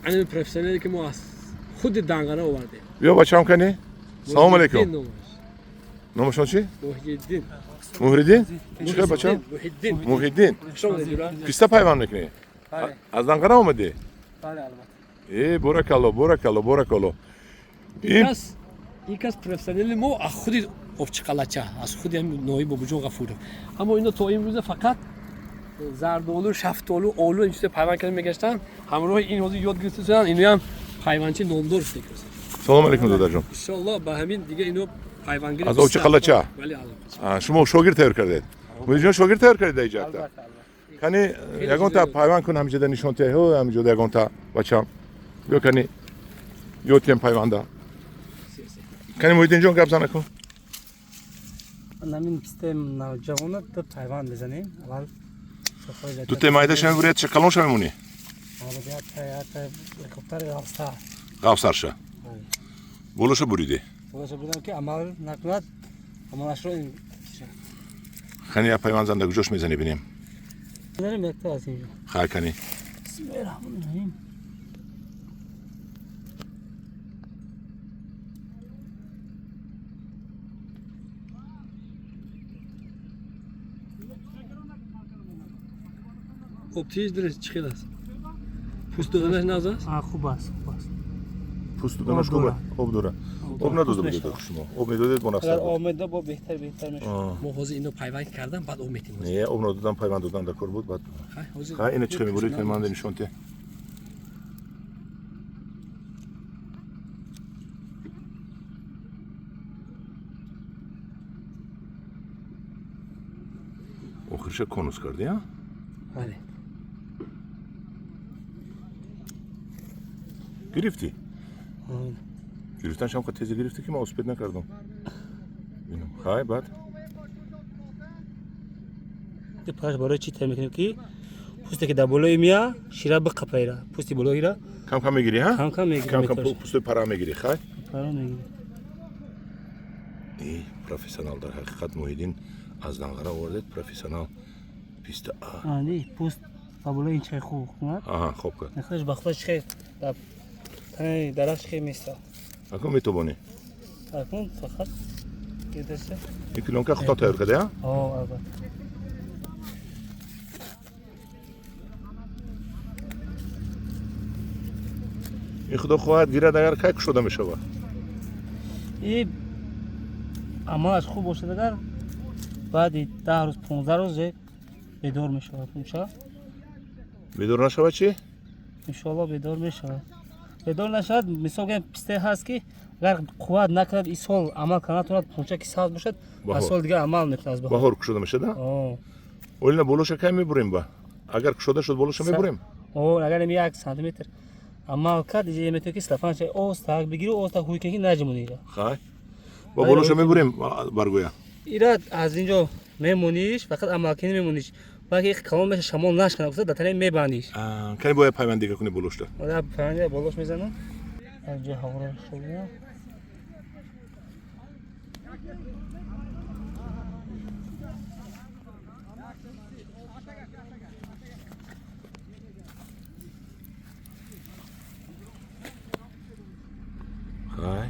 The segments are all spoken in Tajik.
Ани профессионале ки мо аз худи Данғара овардем. Биё, бачаам, кани. Салом алейкум. Муҳиддин номаш. Номашон чӣ? Муҳиддин. Муҳриддин? Чӣ хел, бачаам? Муҳиддин. Муҳиддин. Хуш омадед, ҷура. Писта пайванд мекунӣ? Бале. Аз Данғара омадӣ? Бале, албатта. Э, боракалло, боракалло, боракалло. Ин Ин кас профессионали мо аз худи Обчиқалача, аз худи ҳамин ноҳияи Бобуҷон Ғафуров. Аммо ино то имрӯза фақат зардолу, шафтолу, олу ин чиза пайванд карда мегаштанд. Ҳамроҳи ин ҳозир ёд гирифта шуданд, иноям пайвандчи номдор шуда. Салом алейкум, додарҷон. Иншоалло, ба ҳамин дига ино пайвандгири. Аз Обчиқалача? Бале, аз Обчиқалача. А, шумо шогирд тайёр кардед? Муҳиддинҷон, шогирд тайёр кардед дар иҷа? Албатта, албатта. Кани, ягонта пайванд кун, ҳамиҷода нишон теҳ, ҳамиҷода ягонта. Бачам, биё, кани, ёд тиҳем пайванда. Кани, Муҳиддинҷон, гап зана кун. Ҳамин пистаи навҷавона ду пайванд мезанем. Аввал шохҳои Дутаи майдаша мебуред, ча калонша мемонӣ? Хубтари ғафстар. Ғафсарша болоша буридӣ? Болоша буридам, ки амал накунад, амалашро ин. Кани, я пайванд зан, да куҷош мезанӣ, бинем. Мезанем якта аз инҷо. Хай, кани. Бисмиллоҳи раҳмони раҳим. Хуб, тиз дирес, чӣ хел аст? Пӯст доданаш нағз аст? А, хуб аст, хуб аст. Пӯст доданаш Об хуб. дора. Об дора. Об надода будед шумо? Об медодед, бо Агар нафсар буд. об медод, бо беҳтар мешуд. Мо ҳозир ино пайванд кардам, баъд об метем. Не, об надодан, пайванд додан дар кор буд баъд. Хай, ҳозир. Хай, ина чӣ мебуред, кани, манда нишон теҳ. Охириша конус кардӣ, а? Бале. Гирифтӣ? Гирифтан шам тезе гирифтӣ, ки ман успеть накардам. Бинам. Хай, баъд? Паш барои чӣ тайёр мекунем, ки пӯсте ки дар болои мия шира биқапайра, пӯсти болоира. Кам кам мегирӣ, ҳа? Кам кам мегирем. Кам кам пӯстои пара мегирӣ, хай. Пара мегирем. И профессионал, дар ҳақиқат, Муҳиддин аз Данғара овардед профессионал писта а. Ани пӯст ба болои ин чай хуб кунад. Аҳа, хоб кард. Нахаш ба худаш хел дар танаи дарахт хел места. Акун метобонӣ? Акун фақат гирдаша. Ин плёнка худтон тайёр карда, а? О, албатта. Ин, худо хоҳад, гирад, агар кай кушода мешавад? И амалаш хуб бошад, агар баъди 10 рӯз, 15 рӯз бедор мешавад пунча. Бедор нашавад чӣ? Иншоалло, бедор мешавад. Бедор нашавад, мисол гӯем, пистае ҳаст, ки агар қувват накунад, ин сол амал карда натавонад, пунча ки сабз бошад, аз соли дигар амал мекунад, аз баҳор. Баҳор кушода мешавад, а? О. Олина болоша кай мебурем? Ба агар кушода шуд, болоша мебурем? О, агар ин 1 сантиметр амал кард, иҷа метавонӣ, ки стафанча остак бигирӣ, остак ҳуй кунӣ, ки наҷмонӣ ира. Хай, ба болоша мебурем баргӯя? Ира аз инҷо мемониш, фақат амалкунӣ мемониш, балки калон меша, шамол нашкана гуфта, дар танаи мебандиш. Кани, бояд пайванд дига кунӣ болошта. Ода пайванди болош мезанам, як ҷои ҳаворо шобиям. Хай,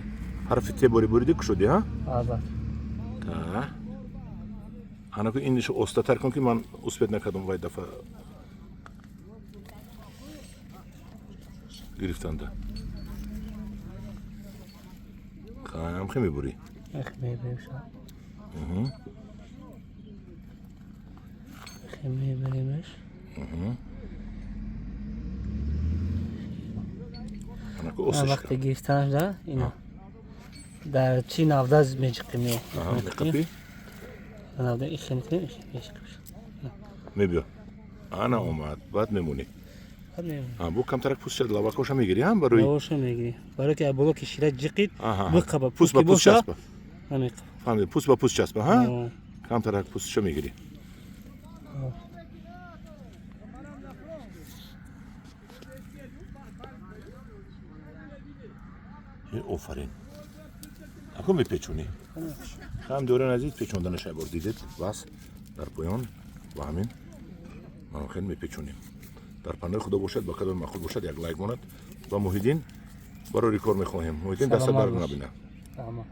ҳарфи те бори буриди, кушодӣ, ҳа? Албатта. Та анаку инишо остатар кун, ки ман успеть накардам вай дафъа гирифтанда. Хай, ҳамхе мебурӣ? Эх, мебарем ша. Эх, мебаремаш. Анаку осиш. Вақте гирифтанаш да ина дар чи навда меҷиқем. Меқапӣ? Навда ихе мекунем, ихе меҷиқем. Мебиё, ана омад, баъд мемонӣ. Баъд мемонӣ. Бу камтарак пӯст лавакоша мегирӣ, ҳам барои Лавоша мегирӣ, барои ки боло ки шира ҷиқид, биқаба. Пӯст ба пӯст часпа. Намеқаба. Фаҳмидем, пӯст ба пӯст часпа, ҳа, камтарак пӯстша мегирӣ. О. Офарин, ако мепечонӣ. Ҳам дорен азиз, печонданаша бор дидед. Бас, дар поён ва ҳамин ман хел мепечонем. Дар паноҳи Худо бошад. Ба кадоми маъқул бошад, як лайк монад. Ба Муҳиддин барори кор мехоҳем. Муҳиддин, даста Саломат дард бош. Набина. Раҳмат.